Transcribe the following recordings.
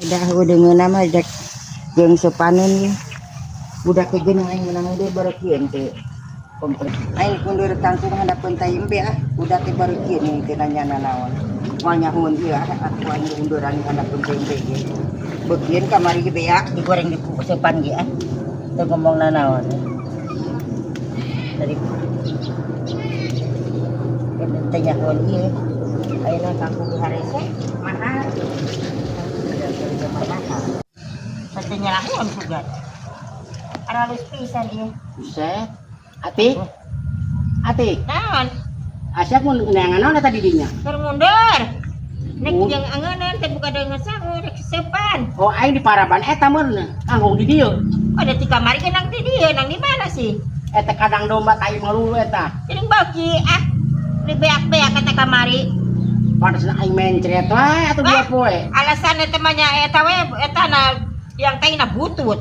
Dah udah ngeunah mah dek jeung sepanen ye. Budak ke geuning aing meunang deui bareukieun teh. Komplek. Aing kundur kangkung handapeun tai embe ah. Budak teh bareukieun nih teh nanya nanaon. Moal nyahoeun ieu ah, aku aing unduran handapeun tai embe ge. Beukieun kamari ge beak digoreng di sepan ge ah. Teu ngomong nanaon. Tadi teh nyahoeun ieu. Ayeuna kangkung ge harese mahal. Mahal. Pasti nyalahuan sugan. Aralus pisan ieu. Buset. Ati. Ati. Naon? Asya mun neangan naon eta di dinya? Keur mundur. Nek jeung angeunan teh buka dengan sangu rek sepan. Oh, aing di paraban eta mun kangkung di dieu. Oh, da ti kamari ge nang di dieu, nang di mana sih? Eta kandang domba tai melulu eta. Geuning beuki ah. Di beak-beak kata kamari. Pantes aing mencret wae atuh dua poe. Alasan eta mah nya eta we eta na yang taina butut.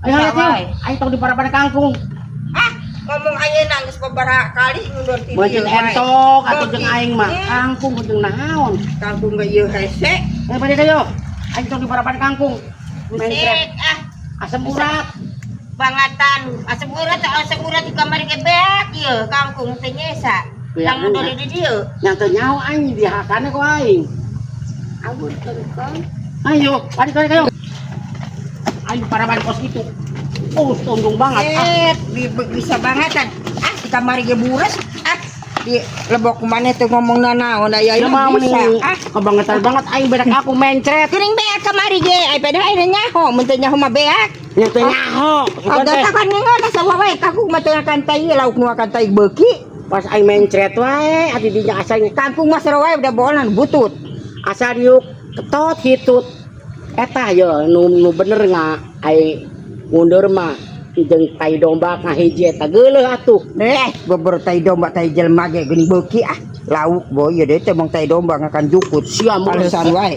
Ayo Bisa ayo. wae. Aing tong di paraban kangkung. Ah, ngomong ayeuna geus babaraha kali ngundur ti Meuncit dieu wae. entok atuh Beuki. Jeung aing mah. Kangkung jeung naon? Kangkung ge ieu hese. Eh, bade kayo. Aing tong di paraban kangkung. Mencret. Buset ah. Asam urat. Bangatan asam urat di kamari ge beak ieu kangkung teh nyesa. Beak Yang mundur mana? Di dieu. Yang teu nyaho aing dihakane ku aing. Abur kangkung. Ayo, balik balik kayo. Aing paraban kos gitu. Oh, tundung banget. Ah, Eh, bisa bangetan. Ah, di kamari ge bures. Ah, di lebok mana teh ngomong nanaon aya ya mah bisa. mending Ah, kebangetan banget aing bedak aku mencret. Geuning beak kamari ge, ai pada aing nyaho, mun teu nyaho mah beak. Yang teu nyaho. Sugan Ada teh. kan ngeunah sawa wae kangkung mah teu akan tai lauk nu akan tai beuki. Pas aing mencret wae ati dinya asa Kangkung mah sarua wae udah bolan butut. Asa diuk ketot hitut. Eta ye nu nu bener nga ai mundur mah jeung tai domba ngahiji eta geuleuh atuh. Eh, beber tai domba tai jelema ge geuning beuki ah. Lauk boy, ieu deui teh mong tai domba ngakan jukut. Sia mun Alasan wae.